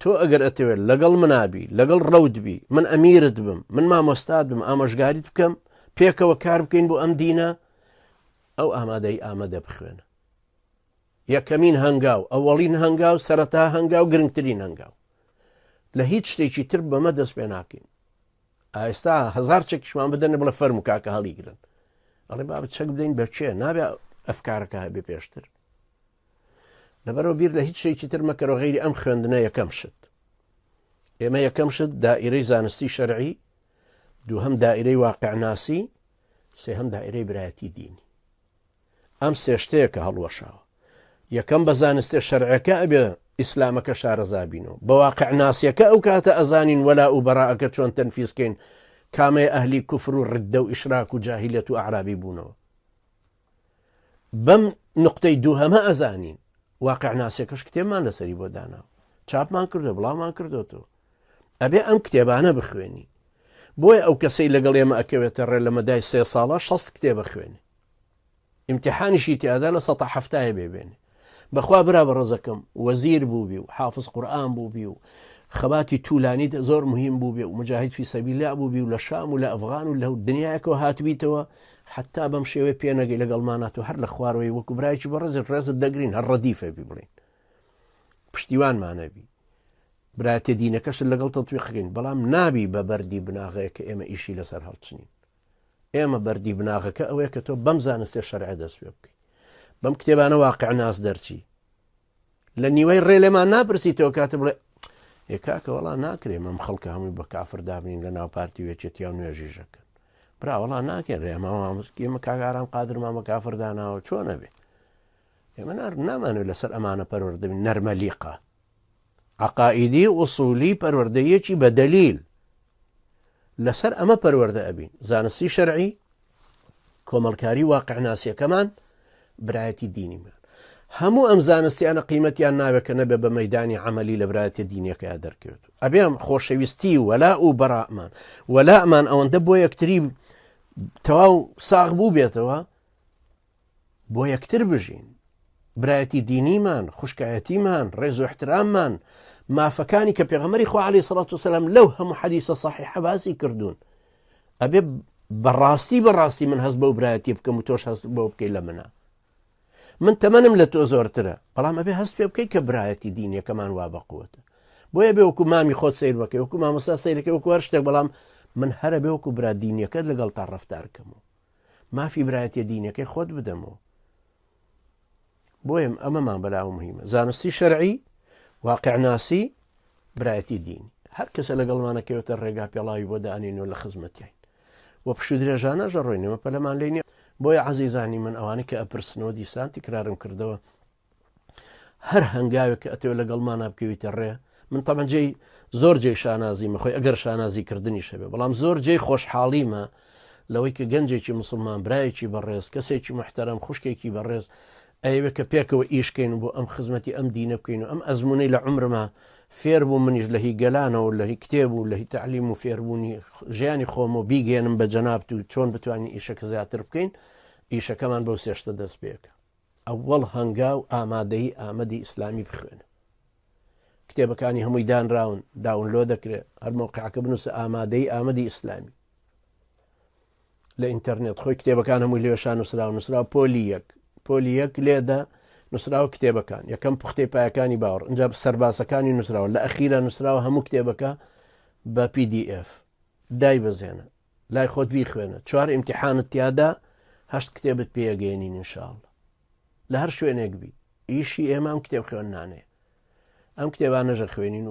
تۆ ئەگەر ئەتەوێت لەگەڵ منابی لەگەڵ ڕەوت بی من ئەمیرت بم من مامۆستات بم ئامۆژگاریت بکەم پێکەوە کار بکەین بۆ ئەم دینە ئەو ئامادەی ئامادە بخوێنە یەکەمین هەنگاو ئەوەڵین هەنگاو سەرەتا هەنگاو گرنگترین هەنگاو لە هیچ شتێکی تر بەمە دەست پێ ناکەین ئایستا هزار چەکیشمان بدەن بڵێ فەرمو کاکە هەڵیگرن ئەڵێ باب چەک بدەین بە چێ نابێ ئەفکارەکە هەبێ پێشتر لەبەرەوە بیر لە هیچ شتێکی تر مەکەرەوە غەیری ئەم خوێندنە یەکەم شت ئێمە یەکەم شت دائیرەی زانستی شەرعی دووهەم دائیرەی واقعناسی سێهەم دائیرەی برایەتی دینی ئەم سێ شتەیە کە هەڵوەشاوە یەکەم بە زانستێ شەرعەکە ئەبێ ئیسلامەکە شارەزابینەوە بە واقع ناسیەکە ئەو کاتە ئەزانین وەلا و بەڕاکە چۆن تەنفیزکەین کامەیە ئەهلی کوفر و ردە و ئیشراک و جاهیلەت و ئەعرابی بوونەوە بەم نقطەی دووهەمە ئەزانین واقع ناسیەکەش کتێبمان لەسەری بۆ داناوە چاپمان کردو بڵاومان کردوەوە ئەبێ ئەم کتێبانە بخوێنی بۆیە ئەو کەسەی لەگەڵ ئێمە ئەکەوێتە ڕێ لە مەدای سێ ساڵە شەست کتێبە خوێنێ ئیمتحانیشی تیادا لە سەتا هەفتایە بێ بێنێ بەخوا برا بەڕێزەکەم وەزیر بووبی و حافظ قورئان بووبی و خەباتی تولانی زۆر مهم بوو بێ و مجاهید فی سەبیل الله بووبی و لە شام و لە ئەفغان و لە دنیایەکەوە هاتبیتەوە حتا بەم شێوەیە پێنەگەی لەگەڵمانات و هەر لە خوارەوەی وەکو برایکی بەڕێزت ڕێزت دەگرین هەر ڕەدیفە بی بڵین پشتیوانمانەبی برایەتیە دینەکەشت لەگەڵ تەتبیقەکەین بەڵام نابی بە بەردی بناغەیە کە ئێمە ئیشی لەسەر هەڵچنین ئێمە بەردی بناغەکە ئەوەیە کە تۆ بەم زانستێ شەرع دەست پێ بکەی بەم کتێبانە واقع ناس دەرچی لە نیوەی ڕێ لێمان ناپرسی تۆ کاتە بڵێ ئێ کاکە وەڵا ناکرێ مەم خەڵکە هەمووی بە کافر دابنین لە ناو پارتی وێچێتیا و نوێژیژەکەن برا وەڵا ناکرێ ئێمە کاگارام قادرمان بە کافر داناوە چۆنە بێ ئێمە نامانوێت لەسەر ئەمانە پەروەردە بین نەرمەلیقە عقائیدی ئوسولی پەروەردەیەکی بە دەلیل لەسەر ئەمە پەروەردە ئەبین زانستی شەرعی کۆمەڵکاری واقعناسیەکەمان برایەتی دینیمان هەموو ئەم زانستیانە قیمەتیان ناوێت کە نەبێ بە مەدانی عملی لە برایەتی دینیەکەیا دەرکەوێت ئەبێ ئەم خۆشەویستی وەلا و بەڕامان وەلامان ئەوەندە بۆ یەکتری تەواو ساغ بوو بێتەوە بۆ یەکتر بژین، برایەتی دینیمان، خوشکایەتیمان، ڕێز و احتراممان، مافەکانی کە پێغەمبەری خوا عەلەیهی سڵات وسلام لەو هەموو حەدیسە صحیحە باسی کردوون ئەبێ بەڕاستی بەڕاستی من هەست بەو برایەتی بکەم و تۆش هەست بەو بکەی لە منە من تەمەنم لە تۆ زۆرترە بەڵام ئەبێ هەست پێ بکەی کە برایەتی دینیەکەمان وا بەقوتە بۆیە بێ وەکو مامی خۆت سیر بکەی وەکو مامۆستا سیرەکەی وەکو هەر شتێک بەڵام من هەرە بێ وەکو برا دینیەکەت لەگەڵ تا ڕفتار کەم و مافی برایەتیە دینەکەی خۆت بدەمەوە بۆیە ئەمەمان بەلاوە مهمە زانستی شەرعی واقعناسی برایەتی دینی هەر کەسە لەگەڵمانەکەوێتە ڕێگا پێڵاوی بۆ دانین و لە خزمەتیین و پشو درێژانە ژەڕۆینەوە پەلەمان لێ نیە بۆیە عەزیزانی من ئەوانەی کە ئەپرسنەوە دیسان تکرارم کردەوە هەر هەنگاوێک کە ئەتەوێت لەگەڵمانا بکەویتە ڕێ من تەبعەن جێی زۆر جێی شانازیمە خۆی ئەگەر شانازی کردنیش هەبێ بەڵام زۆر جێی خۆشحاڵیمە لەوەی کە گەنجێکی مسلمان برایەکی بەڕێز کەسێکی محتەرەم خوشکێکی بەڕێز ئەیەوێت کە پێکەوە ئیشکەین بۆ ئەم خزمەتی ئەم دینە بکەین و ئەم ئەزمونەی لە عمرما فێر بوو منیش لە هی گەلانەوە لە هی کتێب و لە هی تعلیم و فێربوونی ژیانی خۆم و بیگەێنم بە جەنابت و چۆن بتوانین ئیشەکە زیاتر بکەین ئیشەکەمان بەو سێشتە دەست پێکە ئەوەڵ هەنگاو ئامادەیی ئامەدی ئیسلامی بخوێنە. کتێبەکانی هەمووی دانراون، داونلۆ دەکرێت، هەر مەوقعەکە بنووسە ئامادەیی ئامەدی ئیسلامی. لە ئینتەرنێت خۆی کتێبەکان هەمووی لەوێشا نووسراوە، نووسراوە پۆلی یەک، پۆلی یەک لێدە نووسراوە کتێبەکان، یەکەم پوختەی پایەکانی باوەڕ، ئینجا سەرباسەکانی نووسراوە، لە ئەخیرا نووسراوە هەموو کتێبەکە بە PDF دایبەزێنە. لای خۆت بیخوێنە چوار ئیمتیحانت تیادا هەشت کتێبت پێگەێنین انشاءاللە لە هەر شوێنێک بی ئیشی ئێمە ئەم کتێب خوێندنانەیە ئەم کتێبانەژە خوێنین و.